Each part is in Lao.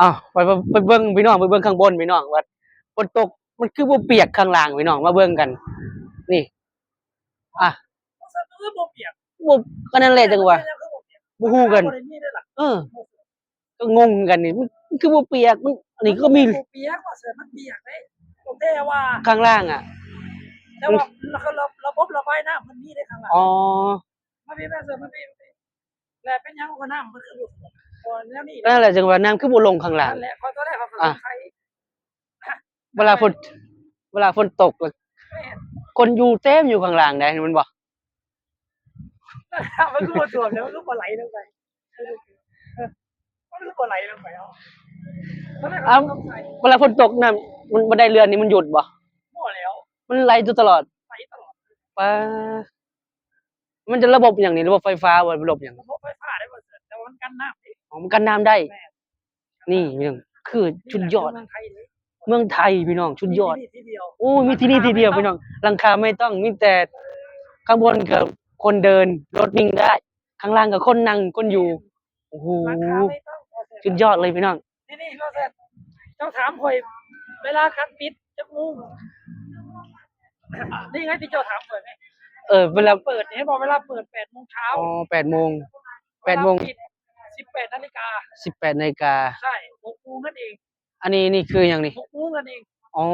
ອ້າວ ໄປ ໄປ ໄປເບິ່ງພີ່ນ້ອງ ໄປເບິ່ງຂ້າງບົນພີ່ນ້ອງ ວ່າຝົນຕົກມັນຄືບໍ່ປຽກຂ້າງລ່າງພີ່ນ້ອງ ມາເບິ່ງກັນ ນີ້ ອ່າ ບໍ່ ກໍນັ້ນແຫຼະ ຈັ່ງວ່າ ບໍ່ຮູ້ກັນ ເອີ ກໍງົງຄືກັນນີ້ ມັນ ມັນຄືບໍ່ປຽກ ມັນ ອັນນີ້ກໍມີ ບໍ່ປຽກວ່າເສືອ ມັນປຽກເດ້ ແຕ່ວ່າ ຂ້າງລ່າງອະ ແຕ່ວ່າ ມັນ ລະ ລະ ລະບົບລະບາຍນ້ຳມັນມີເດ້ຂ້າງລ່າງ ອໍ ມາພີ້ ມາເສືອ ມາພີ້ ມາພີ້ ແລະເປັນຫຍັງວ່ານ້ຳມັນຄືບໍ່ຖ້ວມ ເພາະແນວນີ້ ນັ້ນແຫຼະ ຈັ່ງວ່ານ້ຳຄືບໍ່ລົງຂ້າງລ່າງ ນັ້ນແຫຼະ ຂ້ອຍຕອນແລກຂ້ອຍກໍ ອ່ະ ສົງໄສ ເວລາຝົນ ເວລາຝົນຕົກ ແມ່ນ ຄົນຢູ່ເຕັມຢູ່ຂ້າງລ່າງໃດ໋ ແມ່ນບໍ່? ມັນຄືບໍ່ຖ້ວມແລ້ວ ມັນຄືບໍ່ໄຫຼລົງໄປ ເອີ ມັນຄືບໍ່ໄຫຼລົງໄປເນາະ ເອີ ເວລາຝົນຕົກນ້ຳ ມັນ ບັນໄດເລື່ອນນີ້ມັນຢຸດບໍ່? ບໍ່ແລ້ວ ມັນໄຫຼຢູ່ຕະຫຼອດ ໄຫຼຕະຫຼອດ ປາ ມັນຈະລະບົບຫຍັງນີ້ ລະບົບໄຟຟ້າບໍ່ ລະບົບຫຍັງ? ລະບົບໄຟຟ້າໄດ້ບໍ່ເສີດ ແຕ່ວ່າມັນກັນນ້ຳເດ້ ອໍ ມັນກັນນ້ຳໄດ້ ແມ່ນ ນີ້ພີ່ນ້ອງ ຄືສຸດຍອດ ເມືອງໄທເດ້ ເມືອງໄທພີ່ນ້ອງ ສຸດຍອດ ມີທີ່ນີ້ທີ່ດຽວ ໂອ້ ມີທີ່ນີ້ທີ່ດຽວພີ່ນ້ອງ ຫຼັງຄາໄມ້ຕ້ອງ ມີແຕ່ຂ້າງບົນກໍຄົນເດີນ ລົດວິ່ງໄດ້ ຂ້າງລ່າງກໍຄົນນັ່ງຄົນຢູ່ ໂອ້ໂຫ ຫຼັງຄາໄມ້ຕ້ອງ ສຸດຍອດເລີຍພີ່ນ້ອງ ນີ້ໆ ເຈົ້າຖາມຂ້ອຍ ເວລາການປິດຈັກໂມງ? ນີ້ໄງທີ່ເຈົ້າຖາມຂ້ອຍໄງ ເອີ ເວລາ ເວລາເປີດນີ້ ເຫັນບໍ່? ເວລາເປີດແປດໂມງເຊົ້າ ອໍ ແປດໂມງ ເວລາປິດ ແປດໂມງ ສິບແປດນາລິກາ ສິບແປດນາລິກາ ໃຊ່ ຫົກໂມງນັ້ນເອງ ອັນນີ້ ນີ້ຄືຫຍັງນີ້? ຫົກໂມງນັ້ນເອງ ອໍ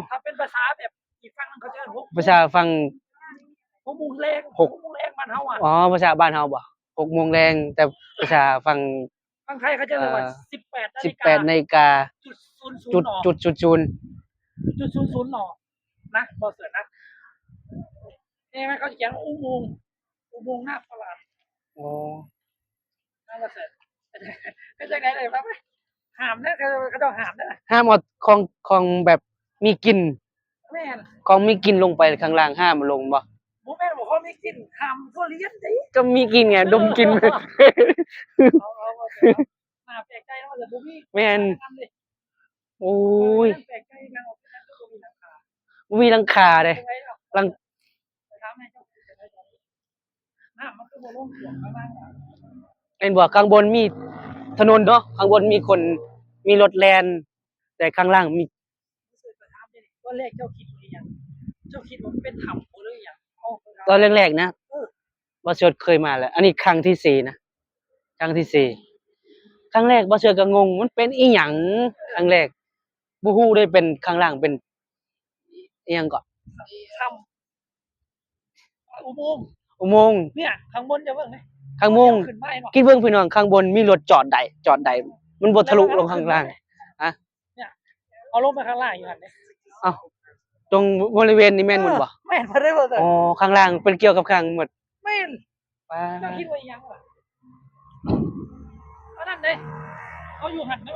ຖ້າເປັນພາສາແບບອີກຝັ່ງໜຶ່ງເຂົາເອີ້ນຫົກໂມງ ພາສາຝັ່ງ ຫົກໂມງແລງ ຫົກ ຫົກໂມງແລງບ້ານເຮົາອະ ອໍ ພາສາບ້ານເຮົາບໍ? ຫົກໂມງແລງ ແຕ່ພາສາຝັ່ງ ຝັ່ງໄທເຂົາເອີ້ນວ່າ ເອີ ສິບແປດນາລິກາ ສິບແປດນາລິກາ ຈຸດສູນສູນ ຈຸດ ນ ຈຸດສູນສູນ ຈຸດສູນສູນ ນ ນະ ບໍ່ເສີດນະ ແນ່ມັນເຂົາຈະຂຽນວ່າອຸໂມງ ອຸໂມງນາປະຫຼາດ ອໍ ນະ ບໍ່ເສີດ ເປັນຈັ່ງໃດເລີຍ ຫ້າມເດີ ເຂົາເຈົ້າຫ້າມເດີ ຫ້າມເອົາຂອງ ຂອງແບບມີກິ່ນ ແມ່ນ ຂອງມີກິ່ນລົງໄປຂ້າງລ່າງ ຫ້າມເອົາລົງບໍ່? ບໍ່ແມ່ນວ່າຂອງມີກິ່ນ ຫ້າມທຸລຽນເດ້ ກໍມີກິ່ນໄງ ດົມກິ່ນ ເອົາ ເອົາ ເອົາ ໜ້າແປກໃຈເນາະ ແຕ່ບໍ່ມີ ແມ່ນ ໂອ້ຍ ແປກໃຈ ຍັງອອກ ຍັງຄືບໍ່ມີຫຼັງຄາ ບໍ່ມີຫຼັງຄາເດ້ ຫຼັງ ແມ່ນບໍ່? ຂ້າງບົນມີຖະໜົນເນາະ ຂ້າງບົນມີຄົນ ມີລົດແລ່ນ ແຕ່ຂ້າງລ່າງມີ ຕອນແລກເຈົ້າຄິດວ່າອີ່ຫຍັງ? ເຈົ້າຄິດວ່າມັນເປັນຖ້ຳບໍ່ ຫຼືອີ່ຫຍັງ? ຕອນແລກໆນະ ເອີ ບ່າວເສີດເຄີຍມາແລ້ວ ອັນນີ້ຄັ້ງທີສີ່ນະ ຄັ້ງທີສີ່ ຄັ້ງແລກບ່າວເສີດກໍງົງ ມັນເປັນອີ່ຫຍັງ? ຄັ້ງແລກ ບໍ່ຮູ້ເດ້ ເປັນ ຂ້າງລ່າງເປັນ ອີ່ຫຍັງເກາະ? ຖ້ຳ ອຸໂມງ ອຸໂມງ ເນຍ ຂ້າງບົນຈະເບິ່ງເດ້ ຂ້າງບົນ ຂຶ້ນໄປເນາະ ຄິດເບິ່ງພີ່ນ້ອງ ຂ້າງບົນມີລົດຈອດໄດ້ ຈອດໄດ້ ມັນບໍ່ທະລຸລົງຂ້າງລ່າງ ຮະ ເນຍ ເອົາລົງໄປຂ້າງລ່າງຢູ່ຫັ້ນເດ້ ເອົ້າ ຕົງບໍລິເວນນີ້ແມ່ນໝົດບໍ່? ເອີ ແມ່ນເບິດເລີຍ ອໍ ຂ້າງລ່າງເປັນກ່ຽວກັບຂ້າງໝົດ ແມ່ນ ປ້າ ເຈົ້າຄິດວ່າອີ່ຫຍັງວະ? ອັນນັ້ນເດ້ ເຂົາຢູ່ຫັ້ນເດ້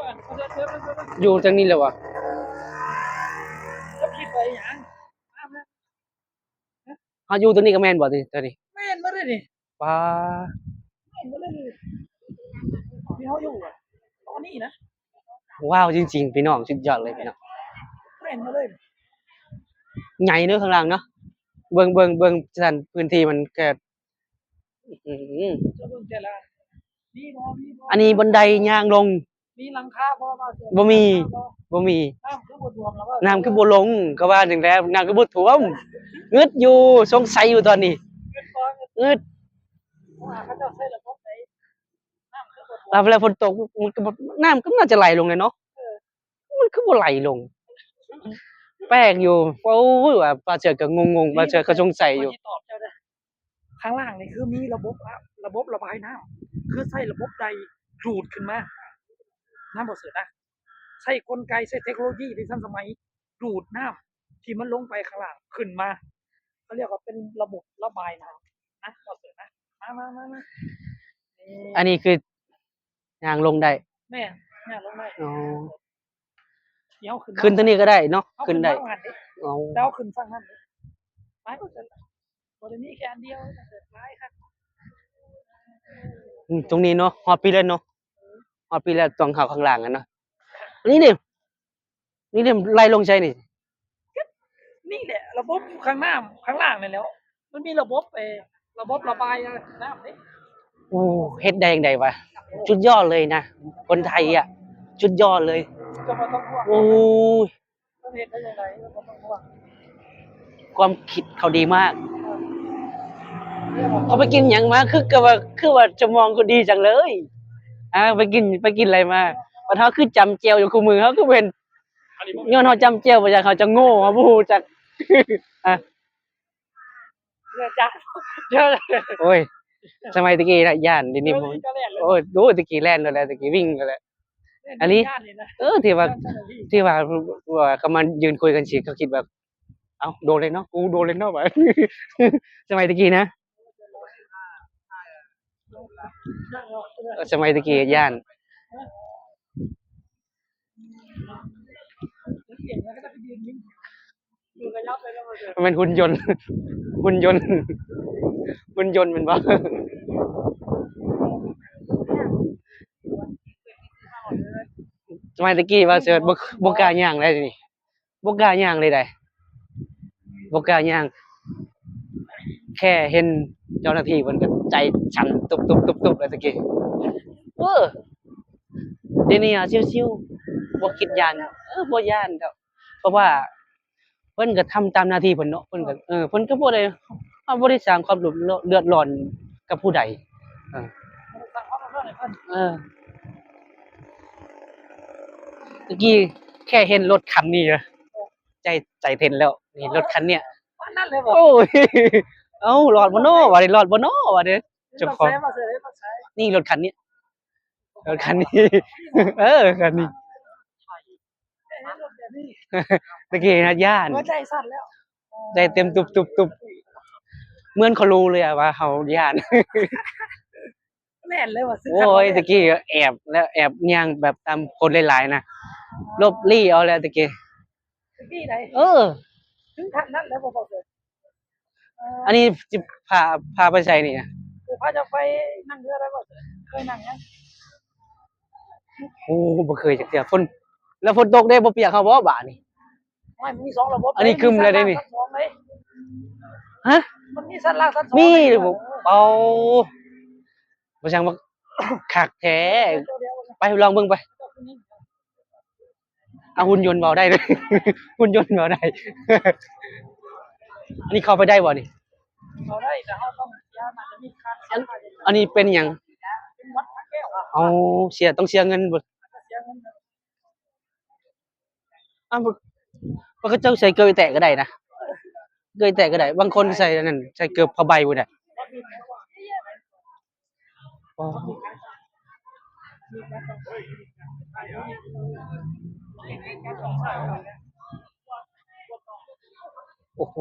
ຢູ່ທາງນີ້ແຫຼະວະ ເຈົ້າຄິດວ່າອີ່ຫຍັງ? ເຮົາຢູ່ຕົງນີ້ກໍແມ່ນບໍ່ນີ້ ຕົວນີ້? ແມ່ນເບິດເລີຍນີ້ ປ້າ ແມ່ນເບິດເລີຍນີ້ ທີ່ເຮົາຢູ່ອະ ຕອນນີ້ນະ ວ້າວ ຈິງໆ ພີ່ນ້ອງ ສຸດຍອດເລີຍພີ່ນ້ອງ ແມ່ນເບິດເລີຍ ໃຫຍ່ເນາະ ຂ້າງລ່າງເນາະ ເບິ່ງ ເບິ່ງ ເບິ່ງຊັ້ນ ພື້ນທີ່ມັນກໍ ອື ເຈົ້າເບິ່ງແຕ່ລະ ມີບໍ່ ມີບໍ່ ອັນນີ້ບັນໄດຍ່າງລົງ ມີຫຼັງຄາບໍ່? ບໍ່ມີ ບໍ່ມີ ນ້ຳຄືບໍ່ຖ້ວມລະວະ? ນ້ຳຄືບໍ່ລົງ ກໍວ່າຈັ່ງໃດ ນ້ຳຄືບໍ່ຖ້ວມ ງຶດຢູ່ ສົງໄສຢູ່ຕອນນີ້ ງຶດບໍ່? ງຶດ ເຂົາເຈົ້າໃຊ້ລະບົບໃດ ນ້ຳຄືບໍ່ຖ້ວມ ແລ້ວຝົນຕົກ ມັນກໍບໍ່ ນ້ຳກໍໜ້າຈະໄຫຼລົງແຫຼະເນາະ ເອີ ມັນຄືບໍ່ໄຫຼລົງ ແປກຢູ່ ໂອ້ຍ ວ່າ ບ່າວເສືອກໍງົງໆ ບ່າວເສືອກໍສົງໄສຢູ່ ຂ້າງລ່າງນີ້ຄືມີລະບົບ ລະບົບລະບາຍນ້ຳ ຄືໃຊ້ລະບົບໃດດູດຂຶ້ນມາ ນຳບໍ່ເສີດນະ ໃຊ້ກົນໄກ ໃຊ້ເທັກໂນໂລຢີທີ່ທັນສະໄໝ ດູດນ້ຳທີ່ມັນລົງໄປຂ້າງລ່າງຂຶ້ນມາ ເຂົາຮຽກວ່າເປັນລະບົບລະບາຍນ້ຳນະ ບໍ່ເສີດນະ ມາ ມາ ມາ ມາ ນີ້ ອັນນີ້ຄືຍ່າງລົງໄດ້ ແມ່ນ ຍ່າງລົງໄດ້ ອໍ ດຽວຂຶ້ນ ຂຶ້ນທາງນີ້ກໍໄດ້ເນາະ ເຮົາຂຶ້ນໄດ້ ຂຶ້ນມາຫັ້ນເດ້ ອໍ ແຕ່ເຮົາຂຶ້ນຝັ່ງນັ້ນເດ້ ໄປບໍ່ໄດ້ ບໍ່ໄດ້ມີແຄ່ອັນດຽວ ຫຼາຍຄັກ ອືມ ຕົງນີ້ເນາະ ຮອດພີ້ແລ້ວເນາະ ຮອດພີ້ແລ້ວ ຕ້ອງເຂົ້າຂ້າງລ່າງຫັ້ນເນາະ ນີ້ເດ້ ນີ້ເດ້ ໄຫຼລົງໃສນີ້? ນີ້ແຫຼະ ລະບົບຂ້າງນ້ຳ ຂ້າງລ່າງນີ້ແຫຼ້ວ ມັນມີລະບົບ ເອີ ລະບົບລະບາຍນ້ຳເດ້ ໂອ້ ເຮັດໄດ້ຈັ່ງໃດວະ ສຸດຍອດເລີຍນະ ຄົນໄທອະ ສຸດຍອດເລີຍ. ເຈົ້າບໍ່ຕ້ອງຫ່ວງ ໂອ້ຍ ເພິ່ນເຮັດໄດ້ຈັ່ງໃດ ເຈົ້າບໍ່ຕ້ອງຫ່ວງ. ຄວາມຄິດເຂົາດີມາກ. ເອີ ເຂົາໄປກິນຫຍັງມາ ຄືກັບວ່າ ຄືວ່າສະໝອງເຂົາດີຈັງເລີຍ. ອາ ໄປກິນ ໄປກິນໄລມາ? ບັດເຮົາຄືຈຳແຈ່ວຢູ່ຄູ່ມື້ ເຮົາຄືບໍ່ເຫັນ ຍ້ອນເຮົາຈຳແຈ່ວບໍ່ຢາກ ເຮົາຈະໂງ່ ເຮົາບໍ່ຮູ້ຈັກ. ອາ ໂອ້ຍ ສະໄໝແຕ່ກີ້ນະ ຢ້ານ ດຽວນີ້ ໂອ້ຍ ໂອ້ຍ ແຕ່ກີ້ແລ່ນໂລດແຫຼະ ແຕ່ກີ້ວິ່ງໂລດແຫຼະ. ອັນນີ້ ເອີ ທີ່ວ່າ ທີ່ວ່າ ວ່າເຂົາມາຢືນຄຸຍກັນຊິ ເຂົາຄິດວ່າ ເອົ້າ ໂດນເລີຍເນາະ ກູໂດນເລີຍເນາະ ວ່າ ສະໄໝແຕ່ກີ້ນະ ສະໄໝແຕ່ກີ້ຢ້ານ. ມັນແມ່ນຫຸ່ນຍົນ ຫຸ່ນຍົນ ຫຸ່ນຍົນແມ່ນບໍ່? ສະໄໝແຕ່ກີ້ວ່າເສີດ ບໍ່ ບໍ່ກ້າຍ່າງໄດ້ນີ້ ບໍ່ກ້າຍ່າງເລີຍໃດ໋ ບໍ່ກ້າຍ່າງ. ແຄ່ເຫັນເຈົ້າໜ້າທີ່ເພິ່ນກໍໃຈສັ່ນຕຸບໆໆໆ ແລ້ວແຕ່ກີ້. ເອີ ດຽວນີ້ອະຊິວໆ ບໍ່ຄິດຢ້ານ ເອີ ບໍ່ຢ້ານດອກ ເພາະວ່າ ເພິ່ນກໍທຳຕາມໜ້າທີ່ເພິ່ນເນາະ ເພິ່ນກໍ ເອີ ເພິ່ນກໍບໍ່ໄດ້ ເຮົາບໍ່ໄດ້ສ້າງຄວາມເດືອດ ເດືອດຮ້ອນກັບຜູ້ໃດ. ເອີ ບໍ່ໄດ້ສ້າງຄວາມເດືອດຮ້ອນໃຫ້ເພິ່ນ. ເອີ ຕະກີ້ແຄ່ເຫັນລົດຄັນນີ້ ເອີ ໃຈ ໃຈເຕັ້ນແລ້ວ ນີ້ລົດຄັນເນີ້ຍ ປານນັ້ນເລີຍບໍ່? ໂອ້ຍ ເອົ້າ ລອດບໍ່ນໍ ວ່ານີ້ ລອດບໍ່ນໍ ວ່ານີ້ ເຈົ້າຂອງ ນີ້ລົດຄັນນີ້ ລົດຄັນນີ້ ເອີ ຄັນນີ້. ຕະກີ້ນະຢ້ານ ຫົວໃຈສັ່ນແລ້ວ ໃຈເຕັ້ນຕຸບໆໆ ເໝືອນເຂົາຮູ້ເລີຍອະວ່າເຮົາຢ້ານ ແລ່ນເລີຍວ່າ ໂອ້ຍ ຕະກີ້ແອບ ແລ້ວແອບຍ່າງແບບຕາມຄົນຫຼາຍໆນະ ຫຼົບຫຼີ້ເອົາແລ້ວຕະກີ້ ຕະກີ້ໃດ ເອີ ເຖິງຂັ້ນນັ້ນແລ້ວບໍ່ ບໍ່ເກີດ. ເອີ ອັນນີ້ຊິພາ ພາໄປໃສນີ້ນະ? ເອີ ພາເຈົ້າໄປນັ່ງເຮືອໄດ້ບໍ່? ເຄີຍນັ່ງຍັງ? ໂອ້ ບໍ່ເຄີຍຈັກເທື່ອ. ຝົນ ແລ້ວຝົນຕົກເດ້ ບໍ່ປຽກເຮົາບໍ່ບາດນີ້? ໂອ້ຍ ມັນມີສອງລະບົບ. ອັນນີ້ຄຶ້ມແລ້ວເດ້ນີ້. ຊັ້ນສອງເດ້. ຮະ? ມັນມີຊັ້ນລ່າງຊັ້ນສອງ. ມີ ເອີ ໂອ້ ບໍ່ຊ່າງວ່າຄັກແທ້. ໄປລອງເບິ່ງໄປ. ອາ ຫຸ່ນຍົນເວົ້າໄດ້ເດີ ຫຸ່ນຍົນເວົ້າໄດ້. ອັນນີ້ເຂົ້າໄປໄດ້ບໍ່ນີ້? ເຂົ້າໄດ້ ແຕ່ເຮົາຕ້ອງເສຍ ໜ້າຈະມີຄ່າເສຍຄ່າ. ອັນນີ້ເປັນຫຍັງ? ເປັນວັດພະແກ້ວ. ອໍ ເສຍ ຕ້ອງເສຍເງິນບໍ່? ເສຍເງິນ. ອ້າວ ເຂົາເຈົ້າໃສ່ເກີບແຕະກໍໄດ້ນະ ເກີບແຕະກໍໄດ້. ບາງຄົນໃສ່ອັນນັ້ນ ໃສ່ເກີບຜ້າໃບພຸ້ນນະ. ອໍ ໂອ້ໂຫ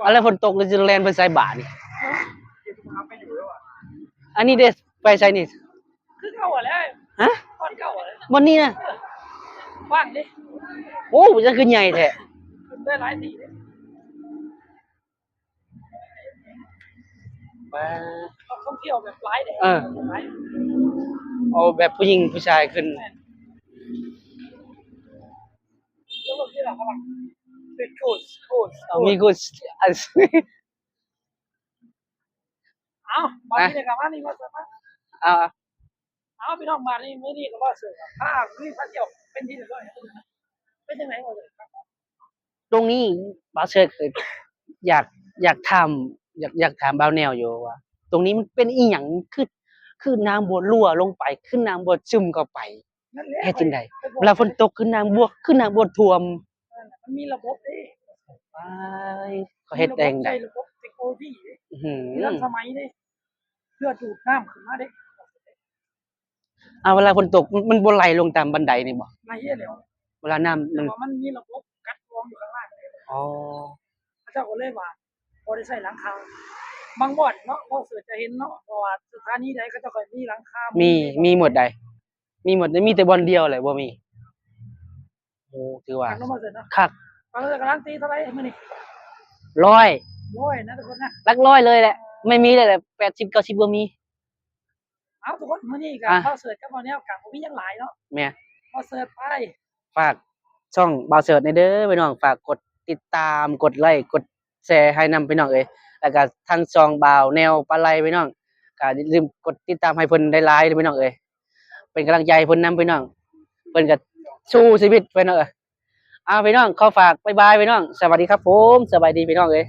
ອາ ແລ້ວຝົນຕົກແລ້ວຊິແລ່ນໄປໃສບາດນີ້? ອັນນີ້ເດ້ ໄປໃສນີ້? ຄືເກົ່າຫັ້ນແຫຼະ. ຮະ? ບ່ອນເກົ່າຫັ້ນແຫຼະ. ບ່ອນນີ້ນະ? ເອີ ບ້ານເດ້. ໂອ້ ມັນຄືໃຫຍ່ແທ້. ຂຶ້ນໄດ້ຫຼາຍທີ່ເດ້. ມາ ນັກທ່ອງທ່ຽວແບບຫຼາຍເດ້. ເອີ ຫຼາຍ ເອົາແບບຜູ້ຍິງຜູ້ຊາຍຂຶ້ນ. ແມ່ນ ເປັນກູດ ກູດ ເອົາ ມີກູດ ເອົາ ມາ ມານີ້ກໍມານີ້ ມາ ມາ ເອົາ ເອົາ ພີ່ນ້ອງ ມານີ້ ມື້ນີ້ກໍວ່າເສີດ ພາ ພາທ່ຽວເປັນທີ່ຮຽບຮ້ອຍ. ເປັນຈັ່ງໃດ? ຕົງນີ້ບ່າວເສີດ ຢາກ ຢາກຖາມ ຢາກ ຢາກຖາມບ່າວແນວຢູ່ວ່າ ຕົງນີ້ມັນເປັນອີ່ຫຍັງ ຄື ຄືນ້ຳບໍ່ຮົ່ວລົງໄປ ຄືນ້ຳບໍ່ຊຶມເຂົ້າໄປ? ນັ້ນແຫຼະ ເຮັດຈັ່ງໃດ? ຂ້ອຍ ເວລາຝົນຕົກຄືນ້ຳບໍ່ ຄືນ້ຳບໍ່ຖ້ວມ. ເອີ ມັນມີລະບົບເດ້. ອ້າຍ ເຂົາເຮັດແຕ່ງໃດ? ມີລະບົບ ໃຊ້ລະບົບເຕັກໂນໂລຊີເດ້. ອື ທັນສະໄໝເດ້ ເພື່ອດູດນ້ຳຂຶ້ນມາເດ້. ອາ ເວລາຝົນຕົກ ມັນ ມັນບໍ່ໄຫຼລົງຕາມບັນໄດນີ້ບໍ່? ໄຫຼແລ້ວ ເວລານ້ຳ ແຕ່ ມັນ ວ່າມັນມີລະບົບກັດກອງຢູ່ຂ້າງລ່າງເດ້. ອໍ ເຂົາເຈົ້າກໍເລີຍວ່າບໍ່ໄດ້ໃຊ້ຫຼັງຄາ. ບາງບ່ອນເນາະ ເວົ້າເສີດຈະເຫັນເນາະ ເພາະວ່າສະຖານີໃດເຂົາເຈົ້າກໍມີຫຼັງຄາ ມີ ມີໝົດໃດ໋ ມີໝົດໃດ໋ ມີແຕ່ບ່ອນດຽວແຫຼະບໍ່ມີ. ໂອ້ ຖືວ່າຄັກເນາະ ບ່າວເສີດເນາະ ຄັກ. ບ່າວເສີດກຳລັງຕີເທົ່າໃດມື້ນີ້? ຮ້ອຍ ຮ້ອຍນະທຸກຄົນນະ ຫຼັກຮ້ອຍເລີຍແຫຼະ ໄມ່ມີເລີຍແຫຼະ ແປດສິບ ເກົ້າສິບ ບໍ່ມີ. ເອົາ ທຸກຄົນ ມື້ນີ້ກໍ ອ່ະ ບ່າວເສີດກັບບ່າວແນວກໍບໍ່ມີຫຍັງຫຼາຍເນາະ. ແມ່ນ ບ່າວເສີດໄປ ຝາກຊ່ອງບ່າວເສີດແດ່ເດີພີ່ນ້ອງ ຝາກກົດຕິດຕາມ ກົດໄລ ກົດແຊໃຫ້ນຳພີ່ນ້ອງເອີຍ ແລ້ວກໍທາງຊ່ອງບ່າວແນວປາໄລພີ່ນ້ອງ ກໍຢ່າລືມກົດຕິດຕາມໃຫ້ເພິ່ນຫຼາຍໆເດີພີ່ນ້ອງເອີຍ ເປັນກຳລັງໃຈໃຫ້ເພິ່ນນຳພີ່ນ້ອງ. ເພິ່ນກໍສູ້ຊີວິດ ພີ່ນ້ອງເອີຍ. ເອົາ ພີ່ນ້ອງ ຂໍຝາກ ບາຍບາຍ ພີ່ນ້ອງ. ສະຫວັດດີຄັບຜົມ ສະບາຍດີ ພີ່ນ້ອງເອີຍ.